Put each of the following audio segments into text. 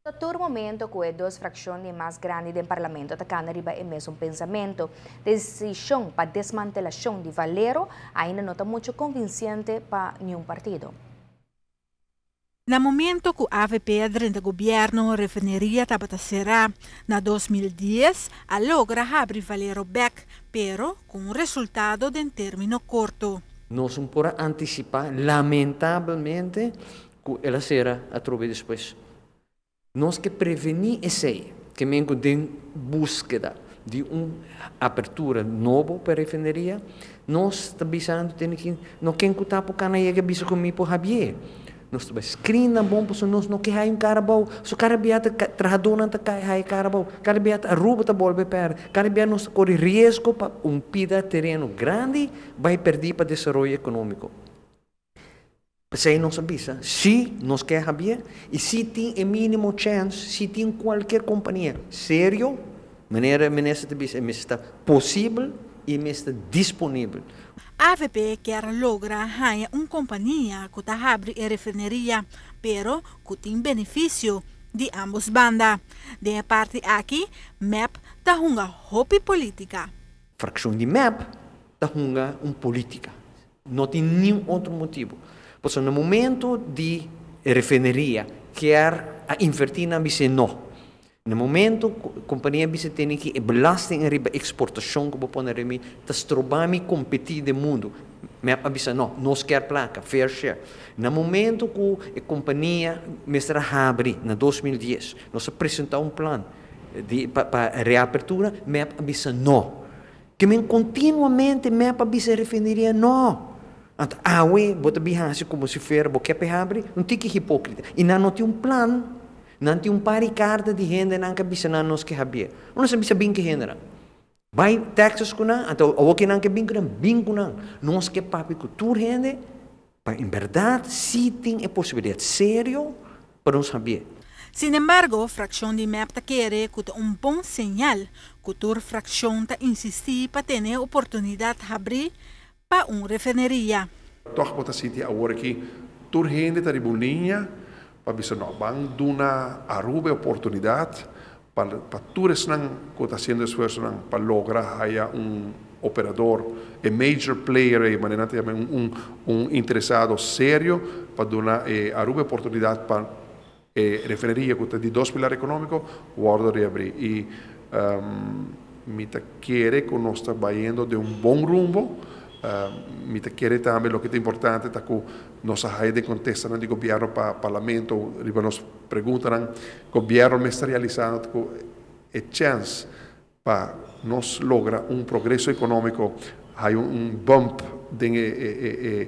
Ta tur momento cu e dos fraccion di mas grandi den Parlamento ta cana riba e mesun pensamento. Decision pa desmantelacion di Valero ainda no ta mucho convincente pa ningun partido. Na momento cu AVP a drenta gobierno, refineria tabata cera. Na 2010 a logra habri Valero bek, pero cu un resultado den termino corto. Nos no por anticipa, lamentablemente, cu el a cera atrobe despues. Nos kier preveni esey, kiermen den buskeda di un apertura nobo pa refineria, nos ta bisando tin cu no ken cu ta cana yega bisa cu mi por habri'e. Nos ta screen na bon, pasobra nos no kier un cara bou. So cada bia trahado nan ta cay cara bou. Cada bia Aruba ta bolbe per. Cada bia nos core riesgo pa un pida tereno grandi bay perdi pa desaroyo economico. Pesey nos a bisa, si nos kier habri y si tin e minimo chance, si tin cualkier compania serio, manera minister ta bisa, ta posibel y ta disponibel. AVP kier logra gana un compania cu ta habri e refineria, pero cu tin beneficio di ambos banda. Di e parti aki, MEP ta hunga hopi politica. Fraccion di MEP ta hunga un politica. No tin ningun otro motibo. Pasobra na momento di refineria kier a inverti, nan a bisa no. Na momento compania bisa tin cu belasting riba exportacion cu bo pone riba mi ta stroba mi competi den mundo. MEP a bisa no, nos kier placa, fair share. Na momento cu e compania mester a habri na 2010, nos a presenta un plan di pa reapertura, MEP a bisa no. Kiermen continuamente MEP a bisa refineria no. Anto, awe, bo ta bin haci como si fuera, bo kier habri, un tiki hipocrita. Y nan no tin un plan, nan tin un par di carta di hende nan cu bisa nan nos kier habri. No sabi sa bin cu hende nan. Bay Texas cu nan, anto awo cu nan kier bin cu nan, bin cu nan. Nos kier papia cu tur hende, pa en berdad si tin e posibilidad serio pa nos habri. Sin embargo, fraccion di MEP ta kere cu un bon señal cu tur fraccion ta insisti pa tin oportunidad habri pa un refineria. Toch bo ta sinti awor aki tur hende ta riba liña pa bisa no, ban duna Aruba oportunidad pa tur esnan cu ta haciendo esfuerso pa logra haya un operador, a major player, e manera un interesado serio pa duna Aruba oportunidad pa refineria cu ta di dos pilar economico wordo reabri. Y mi ta kere cu nos ta bayendo den un bon rumbo. Mi ta kere tambe loke ta importante ta cu nos a haya contesta di gobierno pa Parlamento riba nos pregunta. Gobierno mes ta realisando cu e chance pa nos logra un progreso economico, hay un bump di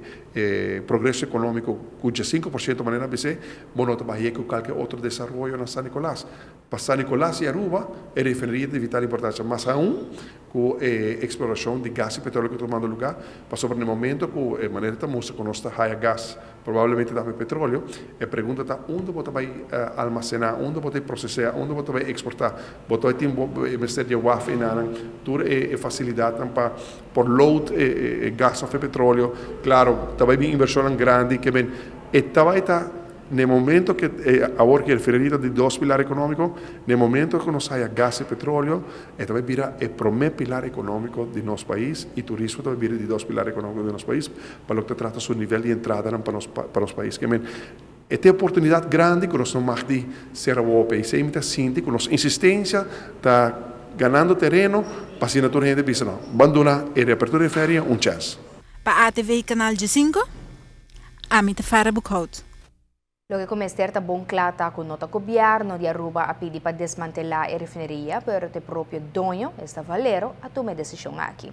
progreso economico cu 5% manera ABC, bo no ta bay cu cualkier otro desaroyo na San Nicolas. Pa San Nicolas y Aruba, e refineria di vital importancia, mas aun cu e exploracion di gas y petroleo cu ta tumando lugar, pasobra na momento cu e manera ta mustra cu nos ta haya gas, probablemente tambe petroleo, e pregunta ta unda bo ta bay almacena, unda bo ta procesa, unda bo ta bay exporta. Bo ta tin mester di waf y nan tur e facilidad pa por load e gas of petroleo. Claro, tambe tin inversion grandi kiermen e ta na momento cu awor cu e refineria di dos pilar economico, na momento cu nos haya gas y petroleo, e tambe bira e prome pilar economico di nos pais y turismo tambe bira di dos pilar economico di nos pais, pa loke ta trata su nivel di entrada pa nos pais. Kiermen, e tin oportunidad grandi cu nos no mag di cera wowo y semper ta sinti cu nos insistencia ta ganando tereno pa asina tur hende bisa no, ban duna e reapertura di refineria un chance. Pa ATV Canal 5, ami ta Farah Boekhout. Loke cu mester ta bon cla ta cu no ta gobierno di Aruba a pidi pa desmantela e refineria, pero e propio doño, esta Valero, a tuma e decision aki.